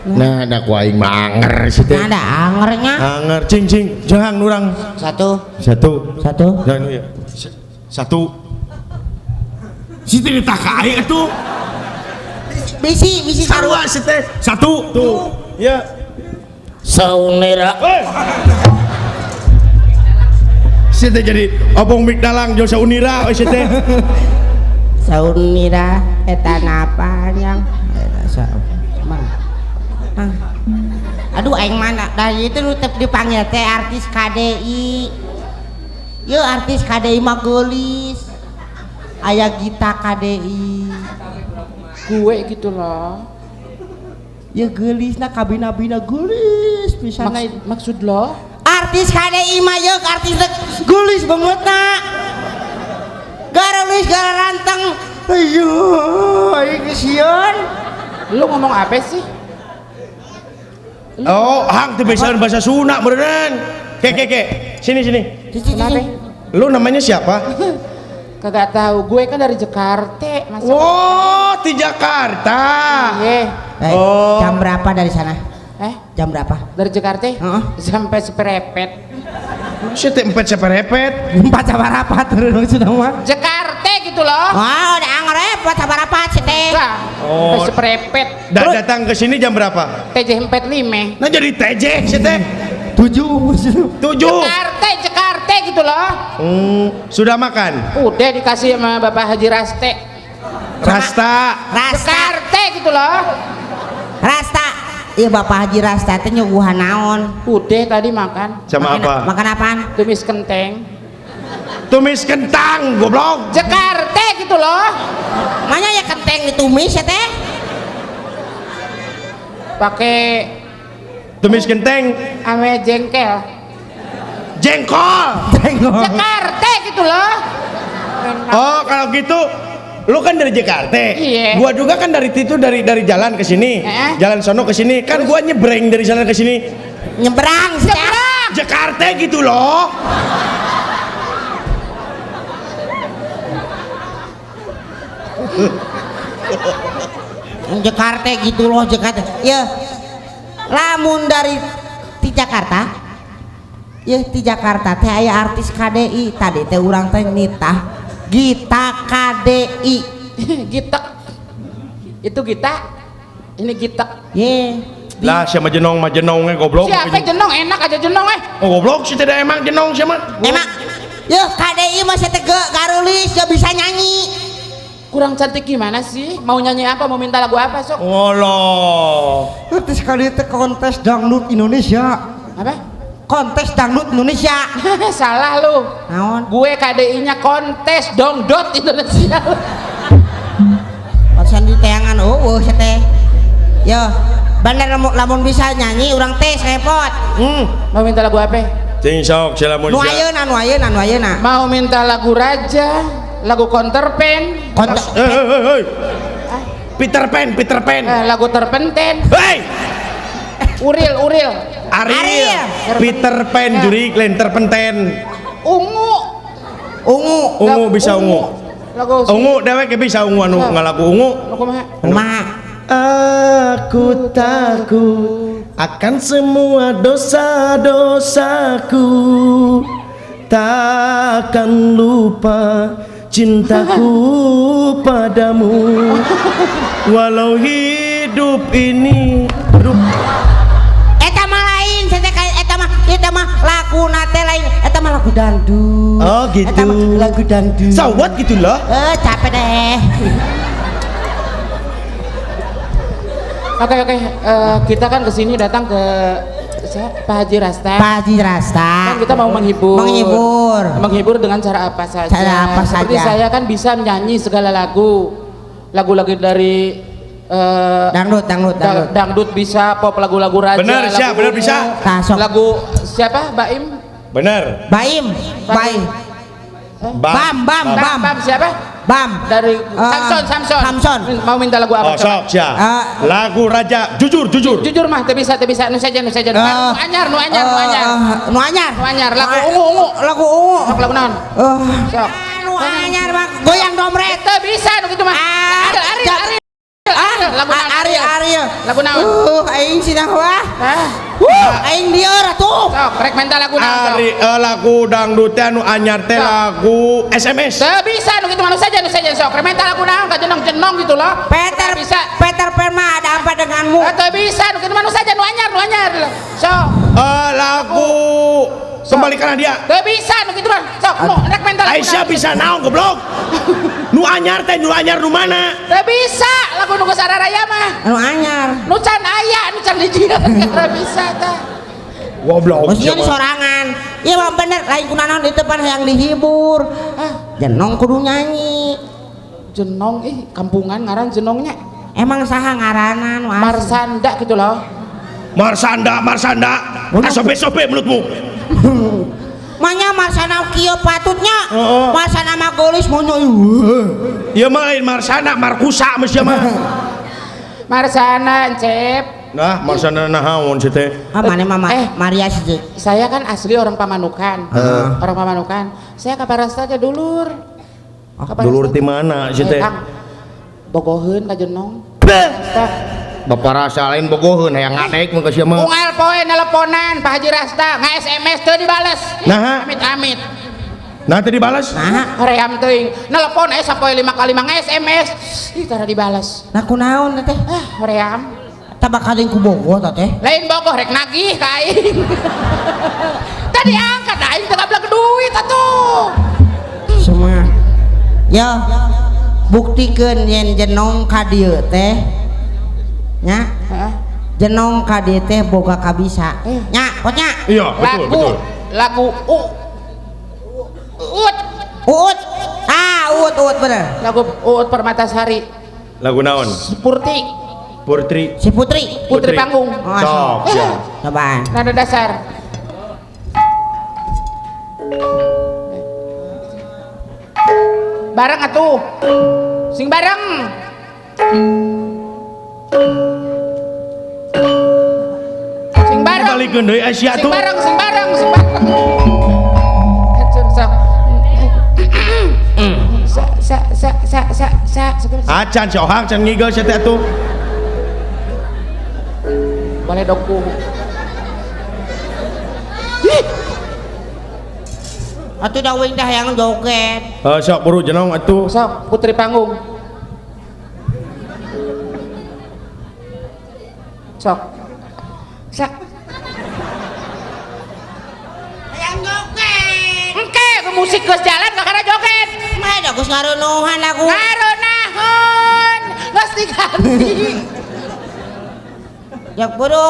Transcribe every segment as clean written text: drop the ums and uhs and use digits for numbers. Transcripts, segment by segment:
Nah, da ku aing mah anger sih teh. Nah, ada angernya. Anger cing cing jangan urang. Satu, Satu. satu. Jangan ya. Satu. Si teh ditaka aing atuh. Bisi, bisi Sarua si teh. Satu. Tuh. Ya. Saunera. Hei. Si teh jadi obong mik dalang jeung saunira we si teh. Saunira eta napanya. Eta sa. Mang. Mang. Aduh aing mana dari itu nu teu dipanggil teh artis KDI. Yeuh artis KDI mah geulis. Aya Gita KDI. Gue gitu loh. Ya geulisna kabina-bina geulis pisan. Maksud lo? Artis KDI mah yeuh artis teh geulis banget na. Gareulis gara ranteng. Ayo, aing kesian. Lu ngomong apa sih? Oh, hang teu bisa bahasa Sunda beneran. Ke ke ke. Sini sini. Kenapa? Lu namanya siapa? Kagak tahu. Gue kan dari Jakarta, masa. Oh, di Jakarta. Iya. Eh, Oh. jam berapa dari sana? Eh, Jam berapa? dari Jakarta? Heeh. Sampai seperepet. Si teh empat seperepet. Empat sabarapat turun sudah mah. Jakarta gitu loh. Wah, udah anger empat sabarapat sih teh. Enggak. Oh. Sampai seperepet. Datang ke sini jam berapa? TJ 45. Nah jadi TJ si teh. 7. 7. Jakarta, Jakarta gitu loh. Sudah makan? Udah dikasih sama Bapak Haji Raste. Rasta. Rasta. Jakarta gitu loh. Rasta. Iya Bapak Haji Rasta teh nyuguhan naon? Udah tadi makan Sama Makan- apa? Makan apaan? tumis kenteng. Tumis kentang, goblok. Jakarta gitu loh. Mana ya kenteng ditumis ya teh? Pakai Tumis kenteng, ame jengkel. jengkol. Jakarta gitu loh. Oh, kalau gitu lu kan dari Jakarta. Iya. Gua juga kan dari itu dari jalan ke sini. Eh. Jalan sono ke sini. Kan gua nyebrang dari sana ke sini. Nyebrang sih teh. Nyebrang. Jakarta gitu loh. Jakarta gitu loh Jakarta. Ya. Lamun dari ti Jakarta. Ya ti Jakarta teh aya artis KDI tadi teh urang teh nitah Gita KDI. Gitek. Itu Gita. Ini Gitek. Ye. Lah siapa jenong mah jenongnya goblok. Siapa jenong enak aja jenong eh. Oh, goblok sih tidak emang jenong siapa? Emang ya KDI mah saya teh garulis gak bisa nyanyi. Kurang cantik gimana sih? Mau nyanyi apa? Mau minta lagu apa sok? Oh loh. Artis KDI teh kontes dangdut Indonesia. Apa? Kontes dangdut Indonesia. Salah lu. Naon? Gue KDI-nya kontes dongdot Indonesia. Konsen di teangan eueuh sia teh. Yo, bener lamun bisa nyanyi urang teh repot. Mau minta lagu apa? Cing sok silamun Nu ayeuna, nu ayeuna, nu ayeuna. Mau minta lagu Raja, lagu Counterpain, Konten Hei, Peter Pan, Peter Pan. Lagu Terpenten, Hei, Uril, Uril, Ariel. Ariel. Peter Pan juri lain terpenten. Ungu, ungu. Ungu bisa ungu. Lagu Ungu dewek bisa ungu anu ngalagu ungu. Lagu kumaha? Kumaha? Aku takut akan semua dosa-dosaku, takkan lupa cintaku padamu, walau hidup ini. Aduh, Eta mah lain, saya teh eta mah laguna teh lain, eta mah lagu dangdut. Oh, gitu. Eta mah lagu dangdut. So what gitu loh. Capek deh. Oke oke, kita kan kesini datang ke Pak Haji Rasta. Pak Haji Rasta. Kan kita mau menghibur. Menghibur. Menghibur dengan cara apa saja. Cara apa Seperti saja. saya kan bisa menyanyi segala lagu. Lagu-lagu dari Dangdut, dangdut, dangdut. Dangdut bisa, pop lagu-lagu raja. Benar, lagu siap, benar ungu. bisa. Tah, sok. Lagu siapa? Baim? Benar. Baim, Baim. Bam, bam, bam. Bam, siapa? Bam. Dari Samson, Samson. Samson. Mau minta lagu apa? Oh, sok, siap. Lagu raja, jujur, jujur. Jujur mah, teu bisa, teu bisa. Nu saja, nu saja. Nu anyar, nu anyar, nu anyar. Nu anyar. Nu anyar, lagu ungu, ungu. Lagu ungu. Sok lagu naon? Sok. Nu anyar mah goyang domret. Teu bisa nu kitu mah. Ah, Ariel, Ariel, Ariel. Lagu naon? Ariel, Ariel. Lagu naon? Aing sinah wah. Hah? Aing lieur atuh. Sok, rek menta lagu naon? Ari lagu dangdut teh anu anyar teh lagu SMS. Teu bisa nu kitu mah nu saja sok. Rek menta lagu naon ka jenong-jenong gitu loh. Peter bisa. Peter Pan mah ada apa denganmu? Teu bisa nu kitu mah nu saja nu anyar nu anyar. Sok. Lagu kembalikan dia. Teu bisa nu kitu mah. Sok, nu rek menta lagu. Aisyah bisa naon goblok. Nu anyar teh nu anyar nu mana? Teu bisa lagu nu geus araraya mah. Nu anyar. Nu can aya, nu can dijieun teu bisa tah. Goblok. Maksudnya di sorangan. Iya mah bener lain kunaon di depan hayang dihibur. Jenong kudu nyanyi. Jenong ih kampungan ngaran jenongnya. Emang saha ngaranna nu asli? Marsanda gitu loh. Marsanda, Marsanda. Sope-sope mulutmu. Manya Marsana kieu patutnya. Marsana mah geulis monya. Ieu mah lain Marsana, Markusa mah sia mah. Marsana Encep. Nah, Marsana naon sih teh? Ah mana mah Maria sih. Saya kan asli orang Pamanukan. Orang Pamanukan. Saya ka Parasta teh dulur. Dulur ti mana sih teh? Bogoheun ka Jenong. Bapak rasa lain bogoheun hayang ngadek mun ka sia mah. Unggal poe nelponan Pak Haji Rasta, nge-SMS teu dibales. Nah, amit-amit. Nah teu dibales? Nah, hoream teuing. Nelpon aya sapoe 5 kali 5 nge-SMS. Ih tara dibales. Nah kunaon teh? Ah, hoream. Tah bakal deui ku bogoh tah teh. Lain bogoh rek nagih ka aing. Tadi angkat aing teu gablek duit atuh. Semua. Ya, buktikeun yen jenong ka dieu teh. Nya? Heeh. Jenong ka dieu teh boga kabisa. Nya, potnya. Iya, betul, betul. Lagu Uut. Uut. Ah, Uut, Uut bener. Lagu Uut Permatasari. Lagu naon? Purti. Putri. Si Putri. Putri panggung. Oh, sok, ya. Cobaan. Nada dasar. Bareng atuh. Sing bareng. Sing bareng. Balikeun deui Aisyah Sing tuh. bareng, sing bareng, sing bareng. Hancur sok. Sa sa sa sa sa sa. Acan si Ohang can ngigel sia teh atuh. Boleh dongku. Atuh da wing teh hayang joget. Heuh sok buru jenong atuh. Sok Putri panggung. Sok. Sok. Hayang joget. Engke ke musik geus jalan kakara joget. Mah da geus ngarunuhan aku. Ngarunahan. Geus diganti. Jak buru.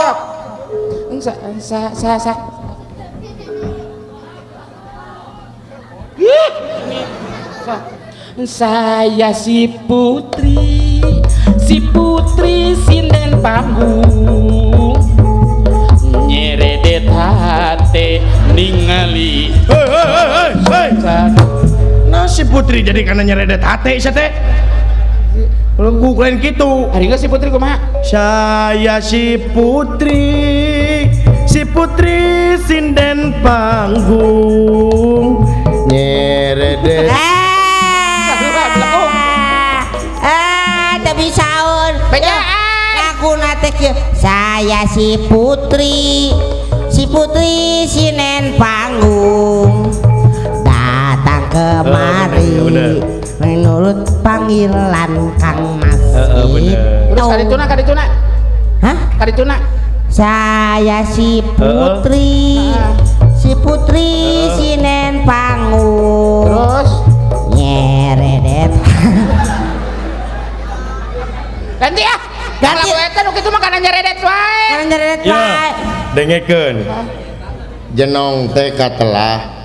Sok. Sa sa sa sa. Saya si putri sinden panggung, nyeredet hate ningali. Hei hei hei hei. Nah si putri jadi karena nyeredet hate sia teh. Ku lain kitu. Hari geus si putri kumaha? Saya si putri sinden panggung, nyeredet. Teu bisaeun. Laguna teh kieu. Saya si putri sinen panggung, datang kemari menurut panggilan Kang Mas. Terus kadituna kadituna. Hah? Kadituna. Saya si putri, si putri sinen panggung. Terus nyeredet. Ganti ah. Ganti. Lagu eta nu kitu mah kana nyeredet wae. Kana nyeredet wae. Dengekeun. Jenong teh katelah